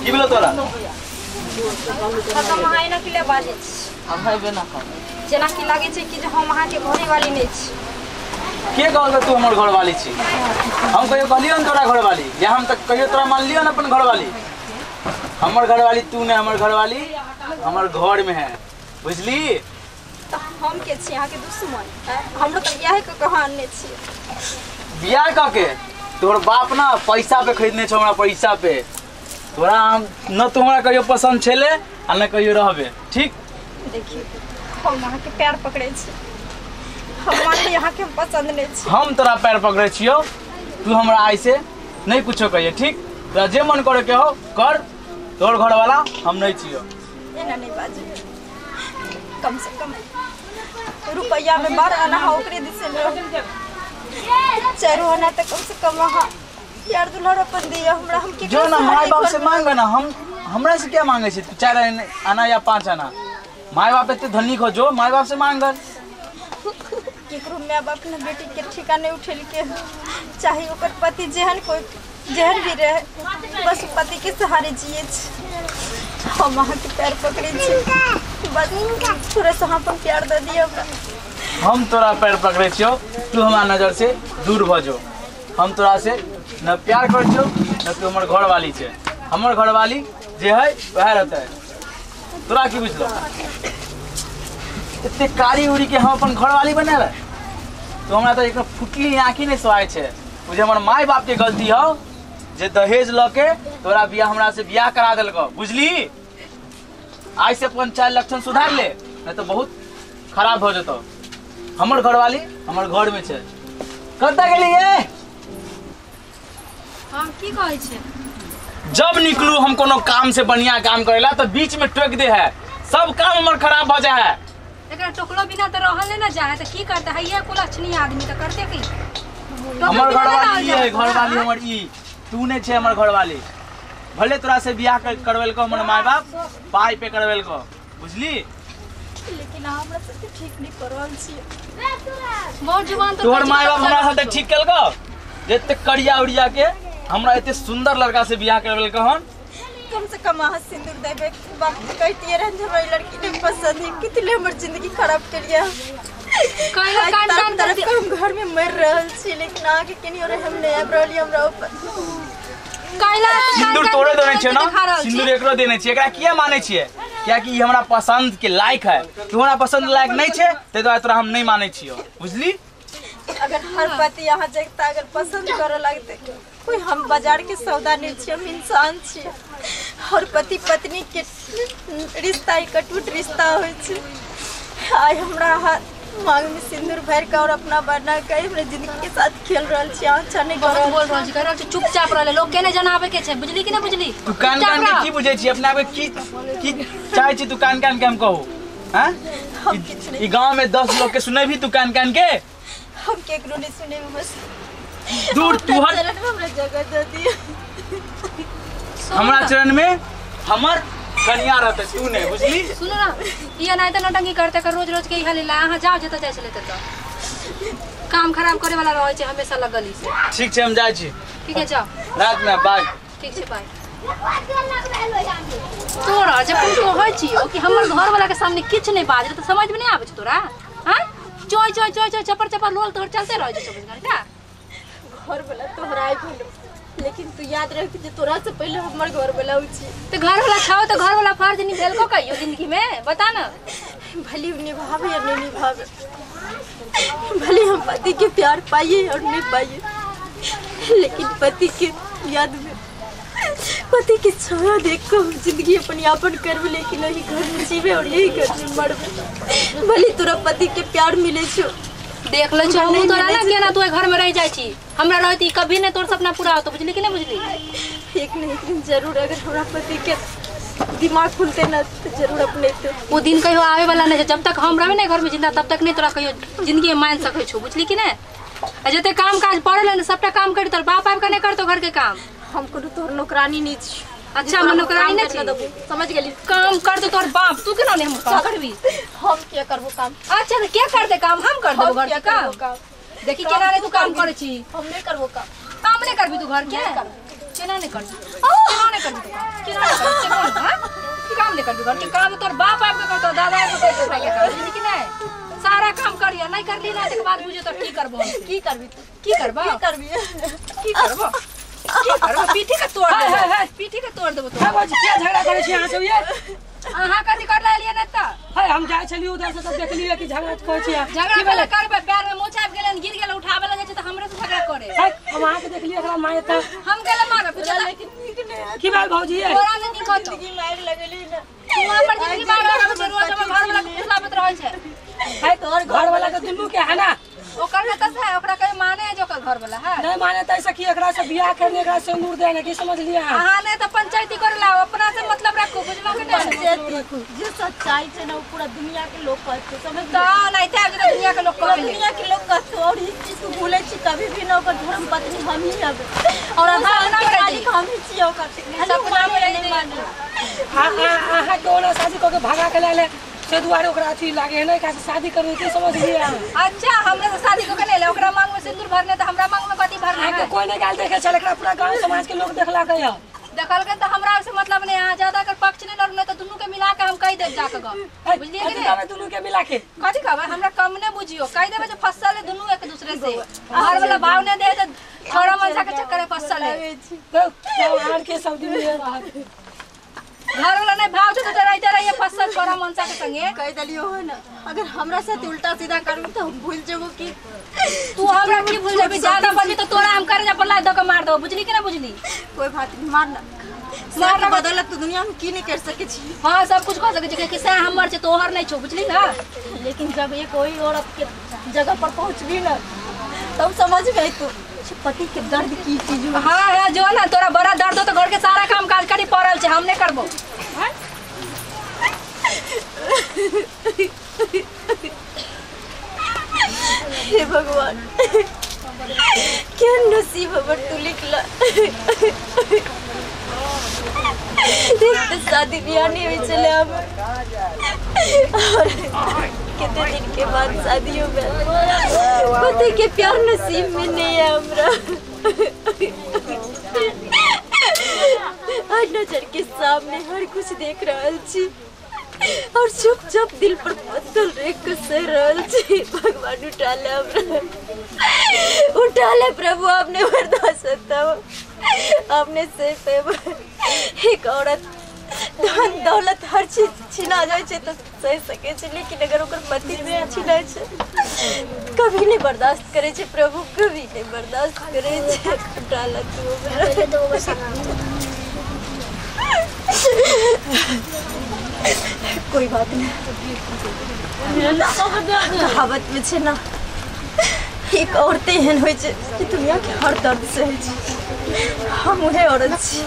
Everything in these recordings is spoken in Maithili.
की भेलो तोरा? खत्म अहाँ एना किले बाजै छी? हम हेबे ना कर। जेना कि लागै छै कि जे हम अहाँके घरेवाली नहि छी। के कहलकै तू हमर घरवाली छी? हम कहियो कहलियौ ने तोरा घरवाली? या हम तऽ कहियो तोरा मानलियौ ने अपन घरवाली? हमर घरवाली तू नहि, हमर घरवाली हमर घर में है, बुझली? तऽ हम के छी अहाँके दुश्मन? हमरो तऽ बियाहे कऽ कऽ अहाँ अनने छियै। बियाह कऽ के तोहर बाप ना पैसा पे खरीदने छौ हमरा, पैसा पे। तोरा हम न तू हमरा कहियो पसंद छेले आ न कहियो रहबे, ठीक? देखियौ हम अहाँके पैर पकड़ै छी, हम मानली अहाँके हम पसंद नहि छी। हम तोरा पैर पकड़ै छियौ, तू हमरा आइ से नहीं कुछो कहिए, ठीक? तोरा जे मन करे के हो कर, तोहर घरवाला हम नहीं छियौ। एना नहीं बाजू, कम से कम रुपैया में 12 आना ओकरे दिसे 4 आना तऽ कम से कम अहाँ यार दुल्हर अपन दिअ हमरा। हम के जो ना माय बाप से मांग ना, हम हमरा से क्या मांगे छी? 4 आना या 5 आना? माय बाप एते धनिक हो जो माय बाप से मांगल। केकरो my बाप ने बेटी के ठिका नहीं उठेलके, चाहे ओकर पति जेहन कोई जेहन भी रहे, बस पति के सहारे जिए छी। हम अहाँके पैर पकड़े छी, बस थोड़ा सा अपन प्यार दे दिअ हमरा। हम तोरा पैर पकड़े छियौ, तू हमरा नजर से दूर भ जो। हम तोरा से न प्यार करै छियौ न तू हमर घरवाली छै। हमर घरवाली जे है वएह रहतै। तोरा की बुझलो? एते कारी उड़ी के हम अपन घरवाली बनेबै? तो हमरा तऽ एक फुटली आँखि नहि सोहाय छै। ओ जे हमर माय बाप के गलती हौ जे दहेज लऽ के तोरा बियाह हमरा से बियाह करा देलकौ, बुझली? आइ से अपन 4 लक्षण सुधार ले, नहीं तो बहुत खराब हो जेतौ। हमर घरवाली हमर घर में छै। कतऽ गेलियै? हम की कहै छियै? जब निकलू हम कोनो काम से बढ़िया काम करेला तो बीच में टोक दे है, सब काम हमर खराब हो जाए है। एकरा टोकलो बिना तो रहल ना जाए तो की करता है? ये कुलक्षणी आदमी तो करते की? हमर घरवाली है, घरवाली हमर ई तू नहीं छे हमर घरवाली। भले तोरा से बियाह करवेलको हमर माय बाप पाई पे करवेलको, बुझली? लेकिन अहाँ हमरा सबके ठीक नहीं कर रहल छियै। बहुत जुबान तो तोहर माय बाप हमरा साथे ठीक केलको जे एते करिया उड़िया के हमरा एते सुंदर लड़का से बियाह करवेलको हन। कम से कम अहाँ सिंदूर देबै बाप कहतियै रहन जे हमरा ई लड़की नहीं पसंद है, कितने हमर जिंदगी खराब केलियै। कान कान तरफ हम घर में मर रहल छी, लेकिन अहाँके केनियो रहम नहीं आबि रहल हमरा ऊपर। सिंदूर तोरे देने छियै ना, सिंदूर एकरो देने छियै, एकरा किया मानै छियै? कियाकि ई हमरा पसंद के लायक है, तू हमरा पसंद लायक नहीं छे, ताहि दुआरे तोरा हम नहीं मानै छियौ, बुझली? अगर हर पति यहाँ जगता अगर पसंद करे लगते, कोई हम बाजार के सौदा नहीं छियै, हम इंसान छियै। हर पति पत्नी के रिश्ता एक अटूट रिश्ता होइ छै। आइ हमरा अहाँ मांग में सिंदूर भर के और अपना बना के हमरा जिंदगी के साथ खेल रहल छी। अच्छा नहीं बहुत बोल रहल छी, कह रहल छी चुपचाप रहले, लोग के नहीं जनाबे के छै, बुझली कि नहीं बुझली? तू कान कान के की बुझै छी अपना के? की की चाहै छी तू कान कान के हम कहू? हां हम किछ नहीं। ई गांव में 10 लोग के सुनै भी तू कान कान के? हम केकरो नहीं सुने, बस दूर तू हर चरण में हमरा जगह दे दिया। हमरा चरण में हमर कन्या रहते, तू नहीं, बुझली? सुनो ना, ये नहीं तो नौटंकी करते कर रोज रोज के इहा लेला। अहाँ जाओ जतऽ जाइ छलै ततऽ काम खराब करे वाला रहै छै हमेशा लगल ई से। ठीक छै, हम जाइ छी। ठीक है जाओ, रात में बाय। ठीक छै बाय। तोरा जब हम कहै छियौ कि हमर घर वाला के सामने किछु नहीं बाजल तऽ समझ में नहीं आबै छै तोरा? हां चोय चोय चोय चोय चपर चपर लोल तोहर चलते रहै छै 24 घंटा। घर वाला तोहरा आइ भेलो, लेकिन तू याद रख जे तोरा से पहले हमर घर वाला उ छी। तो घर वाला छौ तो घर वाला फर्ज निभेलको कहियो जिंदगी में? बता ना। भले निभावे या नहीं निभावे, भले हम पति के प्यार पाइए और नहीं पाइए, लेकिन पति के याद में पति के छाया देख कर हम जिंदगी अपन यापन करबे, लेकिन यही घर में जीवे और यही घर में मरबे। भले तोरा पति के प्यार मिले छो, देख ले छो हम तोरा ना केना तू घर में रह जाय छी, हमरा रहती कभी नहीं तोर सपना पूरा होतो, बुझली कि नहीं बुझली? एक न एक दिन जरूर अगर हमरा पति के दिमाग खुलते ना तो जरूर अपने तो वो दिन कहियो आवे वाला नहीं। जब तक हम रहबे नहीं घर में जिंदा तब तक नहीं तोरा कहियो जिंदगी में मान सकै छो, बुझली कि नहीं? आ जते काम काज पड़ल ने सबटा काम करी, तोर बाप आबि के नहीं करतो घर के काम। हम कोनो तोहर नौकरानी नहीं छी। अच्छा हम नौकरानी नहीं छी, समझ गेली? काम कर दो तोहर बाप, तू केना नहीं हम काम करबी? हम क्या करबो काम? अच्छा तो क्या कर दे काम? हम कर देबो घर के काम। देखी केना रे तू काम करै छी। हम नहीं करबो काम। काम नहीं करबी तू घर के? केना नहीं करबी, केना नहीं करबी, केना नहीं करबी, हां काम नहीं करबी घर के काम तोर बाप आबि के करतो, दादा आबि के करतो, बुझली कि नहीं? सारा काम करिया, नहीं करली ना तकर बाद बुझो तो की करबो, की करबी, की करबो, की करबी, की करबो, की करबो, पीठी के तोड़ देबो, पीठी के तोड़ देबो। हां बाजी के झगड़ा करै छी अहाँ सब ये? अहाँ कथी कर लेलियै ने त? है हम जाइ छलियै उधर से तब देखलियै कि झगड़ा करै छी। झगड़ा भेलै करबै, पैर में मोच आबि गेलै, गिर गेलै, उठाबै लगे छै त हमरे से झगड़ा करे। है हम अहाँ के देखलियै एकरा माय त हम गेलै मारे पूछला, लेकिन नीक नहीं की बात भौजी ये? तोरा नहीं नीक होतो, जिंदगी मार लगली ना तू हमर जिंदगी मार लगल छै, रोज हमर घर वाला के फुसलाबैत रहै छै। है तोर घर वाला के दुनू के है ना, ओकर त से ओकरा कहीं माने है जो ओकर घर वाला है नहीं माने त ऐसा कि एकरा से बियाह करने एकरा से सिंदूर देने की समझ लिया। अहाँ नहीं त पंचायती करे ला, अपना से मतलब रखो, बुझलो कि नहीं? पंचायती जे सच्चाई छै ना वो पूरा दुनिया के लोग कहते, समझ त नहीं त दुनिया के लोग कहते, दुनिया के लोग कहते। और ई चीज को भूले छी कभी भी ना, ओकर धर्म पत्नी हम ही हबे और आधा के मालिक हम ही छी, ओकर सब नाम नहीं माने। हां अहाँ दोनों शादी क के भागा के ले से दुआरे ओकरा अथी लागे है ना, एकरा से शादी करू के समझ लिया। अच्छा हमरा से शादी क के ले ले, ओकरा मांग में सिंदूर भरने त हमरा मांग में कथी भरने है? कोई नहीं गाल देखे छल, एकरा पूरा गांव समाज के लोग देखला के देखल के त हमरा से मतलब नहीं। अहाँ ज्यादा कर पक्ष नहीं लड़ू, नहीं त दुनू के मिला के हम कहि देब जा के गप, बुझलिए कि नहीं? दुनू के मिला के कथी कहबै? हमरा कम ने बुझियो, कहि देबै जे फसल है दुनू एक दूसरे से, घर वाला भाव नहीं दे त छोरा मनसा के चक्कर में फसल है। तो आर के सब दिन ये बाहर घर वाला नहीं भाव दे त रहते रहिए फसल छोरा मनसा के संगे। कहि देलियो हो ना, अगर हमरा साथ उल्टा सीधा करू त हम भूल जेबो कि तू हमरा की भूल जेबी? ज्यादा बजबी त तोरा हम करे जा पर लाद द के मार दो, बुझली कि ना बुझली? कोई बात नहीं, मारना मार बदौलत तो दुनिया में की नहीं कर सके छी। हां सब कुछ कर सके छी, कि से हमर छै तोहर नहीं छौ, बुझली ना? लेकिन जब एक कोई औरत के जगह पर पहुंचबी ना तब समझ में तो पति के दर्द की चीज हो। हां हां जो ना तोरा बड़ा दर्द हो तो घर के सारा काम काज करी पड़ल छै, हम नहीं करबो। हे भगवान, क्या नसीब हमर तू लिखला। एक तो शादी ब्याह नहीं हुई चले हमर, और कितने दिन के बाद शादी हो गया। पति के प्यार नसीब में नहीं है हमरा। आज नजर के सामने हर कुछ देख रहा छी और चुपचाप दिल पर पत्थर रख के सह रहल छी। भगवान उठा ले हमरा, उठा ले प्रभु, आपने बर्दाश्त होता आपने से एक औरत धन दौलत हर चीज छिना जाए छै तो सह सके छै, लेकिन अगर ओकर पति छिना छै कभी नहीं बर्दाश्त करे छै प्रभु, कभी नहीं बर्दाश्त करे छै। उठा ले तू हमरा। कोई बात नहीं, कहावत में छै ना, एक औरत एहन होइ छै कि दुनिया के हर दर्द सहै छै। हम उहे औरत छी,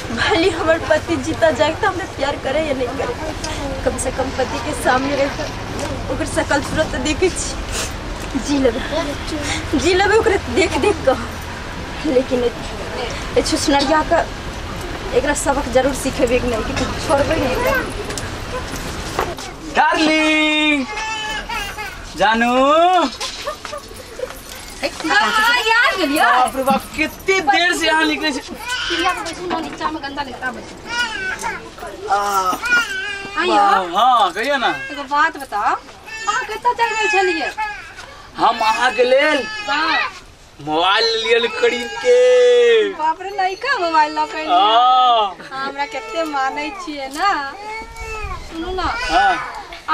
भले हमर पति जीता जागता हमरा प्यार करे या नहीं करे, कम से कम पति के सामने रह ओकर शकल सूरत तऽ देखै छी, जी लेबै, जी लेबै ओकरा देख देख कऽ। लेकिन ए छुछनरिया के एकरा सबक जरूर सिखेबै कि नहीं, कि छोड़बै नहीं। डार्लिंग जानू यार गेलियो। बाप रे बाप, कितनी देर से यहाँ निकले छी। चिड़िया के बैसू ना नीचा में गंदा लगता बैसू। आइयो। हां कहियो ना। एगो बात बताओ, अहाँ कतऽ चल गेल छलियै? हम अहाँ के लेल मोबाइल लियल खरीद के। बाप रे, लइका मोबाइल ल के। हां हमरा कते मानै छियै ना। सुनू ना। हां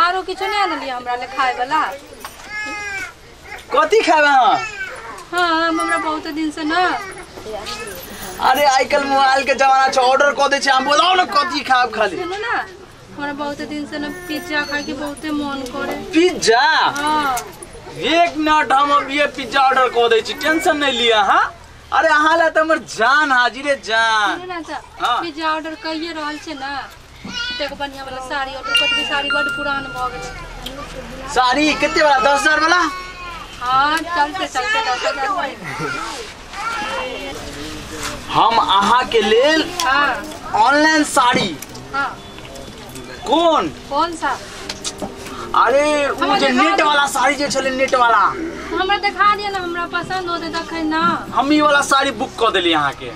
आरो किछु नहीं आनलियै हमरा ले खाय वाला? कथी खाबे अहाँ? हां हमरा बहुत दिन से ना। अरे आजकल मोबाइल के जमाना छै, ऑर्डर क दे छै, हम बोलाओ ना कथी खाब खाली। सुनू ना, हमरा बहुत दिन से ना पिज्जा खाय के बहुते मन करे। पिज्जा? हां एक मिनट, हम अब ये पिज्जा ऑर्डर क दे छी, टेंशन नहीं लिया। हां अरे अहाँ ला त हमर जान हाजिरे जान। सुनू ना त पिज्जा ऑर्डर कइए रहल छै ना, एक बढ़िया वाला साड़ी ऑर्डर कर देबै, साड़ी बड पुरान भ गेलै। साड़ी कते वाला? 10,000 वाला? हां चलते चलते 10,000। हम अहाँ के लेल ऑनलाइन साड़ी। हां कौन कौन सा? अरे वो जे नेट वाला साड़ी जे छले, नेट वाला हमरा दिखा दिया ना, हमरा पसंद होते तखन ना। हम ई वाला साड़ी बुक क देली अहाँ के।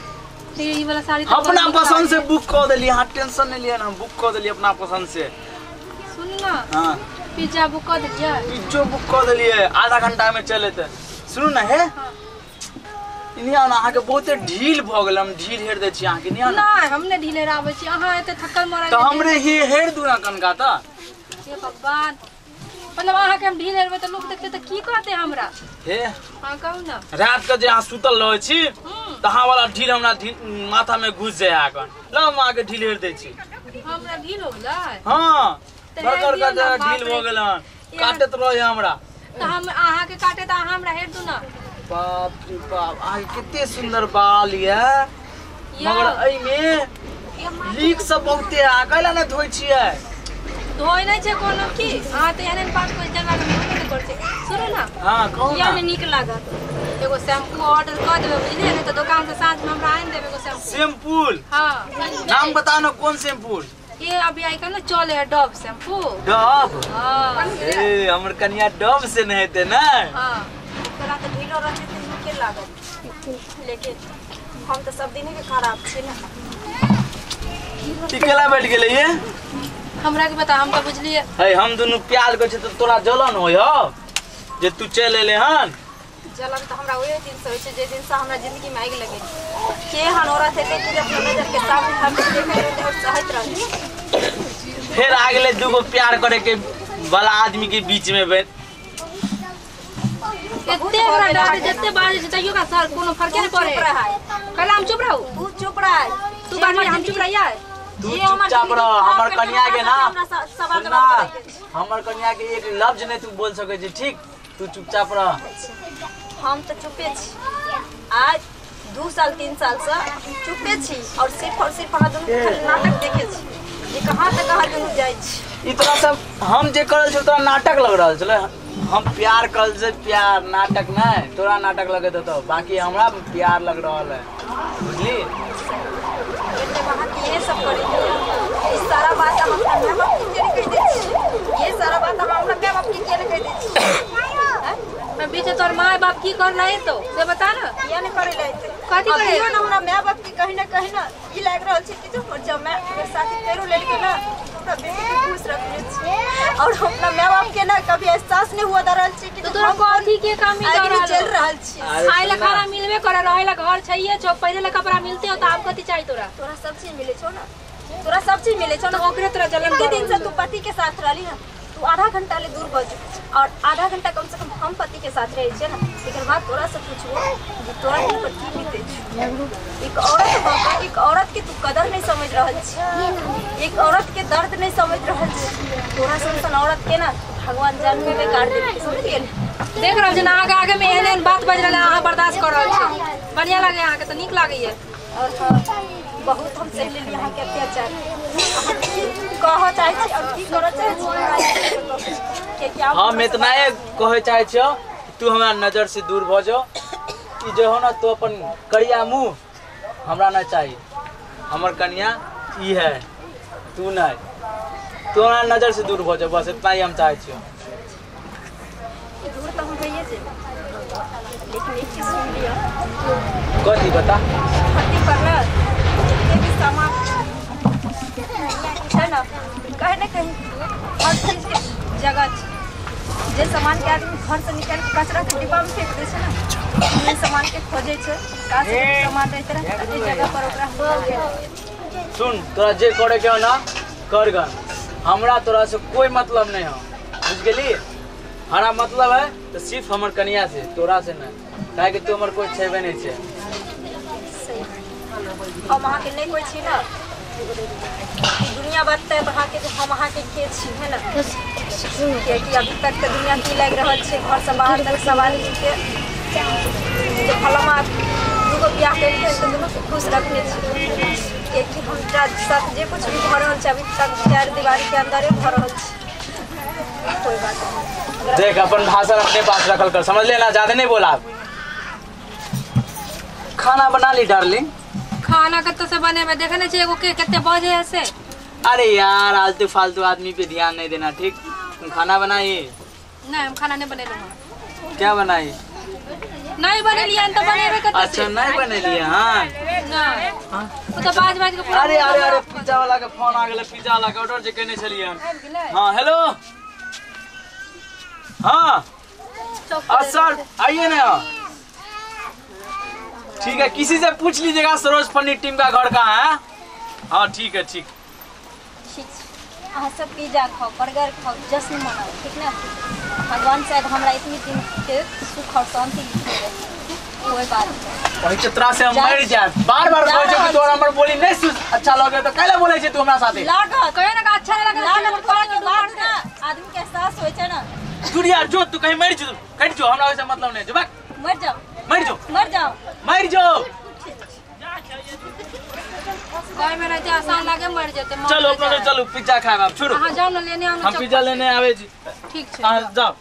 ई वाला साड़ी अपना पसंद से बुक क देली। हां टेंशन नहीं लिया ना, हम बुक क देली अपना पसंद से। सुन ना, हां पिज्जा बुक क देलिए, पिज्जो बुक क देलिए, आधा घंटा में चले ते। सुनू ना हे इनिया ना अहाँ के बहुते ढील भ गेल, हम ढील हेर दै छी अहाँ के। इनिया ना हम ने ढील हेराबै छी, अहाँ एते थकल मरल त हमरे ही हेर दू ना कनका त। हे भगवान, मतलब अहाँ के हम ढील हेरबै त लोग देखते त की कहते हमरा। हे हां कहू ना, रात के जे अहाँ सुतल रहै छी त अहाँ वाला ढील हमरा माथा में घुस जाय आकन। ल हम अहाँ के ढील हेर दै छी। हमरा ढील हो गेलै? हां बड़कर कर ढील हो गेल हन, काटत रहे हमरा। त हम अहाँ के काटे त अहाँ हमरा हेर दू ना। बाप रे बाप, अहाँ कते सुंदर बाल ये, मगर एहि में लीक सब बहुते आ कैला ने धोइ छियै? धोइ नै छै कोनो की, अहाँ त एहन बात कोइ जगह में धोइ नै करै छै। सुनू ना, हां कहू ना, ये नीक लागत एगो शैम्पू ऑर्डर क देबै बुझलियै ने, त दुकान से साँझ में हमरा आनि देबै एगो शैम्पू। शैम्पू? हां नाम बताओ ना कौन शैम्पू? ये अभी आई कल ना चले है डव शैम्पू। डव? हां ए हमर कनिया डव से नहेते ना। हां तोरा त ढीलो रहते त नीके लागत, लेकिन हम त सब दिन के खराब छी ना। टिकला बैठ गेलै ये हमरा के बता, हम त बुझलिए है हम दुनु प्यार करै छी त तोरा जलन होय हो जे तू चल एले हन। जलन त हमरा ओहे दिन से होय छै जे दिन से हमरा जिंदगी में आगि लगे के हन औरत हेतै कि अपना नजर के सामने हम देखैत रहते और सहैत रहते। फिर आ गेलै दूगो प्यार करे के वाला आदमी के बीच में बैठ एते हमरा डर जते बाजे छै तैयो का सर कोनो फर्क नै पड़े। कहला हम चुप रहू, तू चुप रह, तू बात हम चुप रहिया, तू चुपचाप रह। हमर कन्या के ना हमर कन्या के एक लफ्ज नहीं तू बोल सकै छी, ठीक? तू चुपचाप रह। हम त चुपे छी, आज 2 साल 3 साल से चुपे छी और सिर्फ अहाँ दुनू खाली नाटक देखे छी जे कहाँ तक अहाँ दुनू जाइ छी। ई तोरा सब हम जे करल छी तोरा नाटक लग रहल छलै। हम प्यार करल से प्यार, नाटक नहीं। तोरा नाटक लगैत होतो, बाकी हमरा प्यार लग रहल है, बुझली? अहाँ ये सब करै छी, ई सारा बात हम अपना माय बाप के किया कहि दै छी? ये सारा बात हम अपना माय बाप के किया कहि दै छी? मैं बीच तोर my बाप की कर रहे तो से बता ना। किया नहीं करे रहे कथी करे? अभियो ना हमरा माय बाप के कहीं ना ई लाग रहल छै कि जो हमर जमाय अगर शादी करो लेलके ना हमरा बेटी के खुश रखने छी और अपना माय बाप के ना कभी एहसास नहीं हुआ रहल छै कि तो तोरा कथी के कमी आदमी चल रहल छी। खाए ला खाना मिलबे करे, रहे ला घर छैये छौ, पहिरे ला कपड़ा मिलते हो त आब कथी चाहिए तोरा? तोरा सब चीज मिले छौ ना, तोरा सब चीज मिले छौ ना, ओकरे तोरा जलन। कते दिन से तू पति के साथ रहली है, तू आधा घंटा ले दूर भऽ जो और आधा घंटा कम से कम हम पति के साथ रहे छे ना, लेकिन बाद तोरा से पूछबो जे तोरा दिल पर की बीते छौ। एक औरत भऽ के एक औरत के तू कदर नहीं समझ रहल छी, एक औरत के दर्द नहीं समझ रहल छी। तोरा सन सन औरत के ना भगवान जन्म में काट देलकै, समझ गेल? देख रहल छी ना आगे आगे में एहन एहन बात बाजि रहल है, अहाँ बर्दाश्त कर रहल छी। बढ़िया लागे अहाँके त नीक लागैया। और बहुत हम सह लेली अहाँके अत्याचार। अहाँ की कहऽ चाहै छी और की करऽ चाहै छी? हम इतना कहे चाहे छियौ तू हमरा नजर से दूर भऽ जाओ। ई जे हो ना तो अपन करिया मुँह हमरा ना चाहिए। हमर कन्या ई है, तू नहीं, तू हमरा नजर से दूर भऽ जाओ, बस इतना ही हम चाहे छियौ। दूर तो हम भइए जेबै, लेकिन एक चीज सुन लिअ। कथी बता? धरती पर ना जितने भी सामान छै ना, कहीं ना कहीं हर चीज के जगह छै। जे सामान के आदमी घर से निकाल के कचरा के डिब्बा में फेंक दै छै ना, ओहि सामान के खोजे छै, काश सामान रहते रहे एहि जगह पर ओकरा। सुन, तोरा जे करे के हो ना कर गन, हमरा तोरा से कोई मतलब नहीं हो, बुझ गेली? हमारा मतलब है तो सिर्फ हमर कन्या से, तोरा से नहीं, काहे कि तू हमर कोई छेबे नहीं छे। हम अहाँ के नहीं कोई छी ना, दुनिया बताए अहाँ के हम अहाँ के के छी, है ना? कियाकि अभी तक तऽ दुनिया की लागि रहल छै, घर से बाहर तक सवाल के जे फलामा दूगो बियाह केलकै तऽ दुनू के खुश रखने छी। कियाकि हमरा साथ जे कुछ भी भऽ रहल छै अभी तक चार दीवारी के अंदरे भऽ रहल छै। कोई बात नहीं, देख अपन भाषण अपने पास रखल कर, समझ लेना, ज्यादा नहीं बोला। खाना बना ली डार्लिंग? खाना कत्तो से बनेबै, देखे नहीं छी एगो के कते बजे है से। अरे यार आलतू फालतू आदमी पे ध्यान नहीं देना, ठीक? तुम खाना बनाई? नहीं, हम खाना नहीं बनेलहुँ। क्या बनाई? नहीं बनेलियै त बनेबे कत। अच्छा नहीं बनेलियै। हां नहीं ओ त बाज बाज के पूरा। अरे अरे अरे पिज्जा वाला के फोन आ गेलै, पिज्जा वाला के ऑर्डर जे केने छलियै। हां हेलो। हां सर आइए ना। ठीक है, किसी से पूछ लीजिएगा सरोज फनी टीम का घर कहाँ है। हाँ ठीक है ठीक। अहाँ सब पिज्जा खाओ, बर्गर खाओ, जश्न मनाओ, ठीक ना? भगवान शायद हमरा इतनी दिन के सुख और शांति लिखने रहे, कोई बात नहीं। वही चित्रा से हम मर जाए। बार बार कहै छै कि तोरा हमर बोली नहीं सुन अच्छा लगे तो काहे बोलै छै तू हमरा साथे? लागत कहियो ना अच्छा लागत, लागत के बाद ना आदमी के एहसास होय छै ना। दुनिया जो तू कहीं मर जो, कट जो, हमरा ओइसे मतलब नहीं। जो भाग, मर जाओ, मर जो, मर जाओ, मर जो। कोई में नहीं आसान लागे मर जेते। चलो अपना चलो पिज्जा खाएब आप, छोड़ो। हां जाओ ना लेने आओ ना। हम पिज्जा लेने आवे जी। ठीक छै। हां जाओ।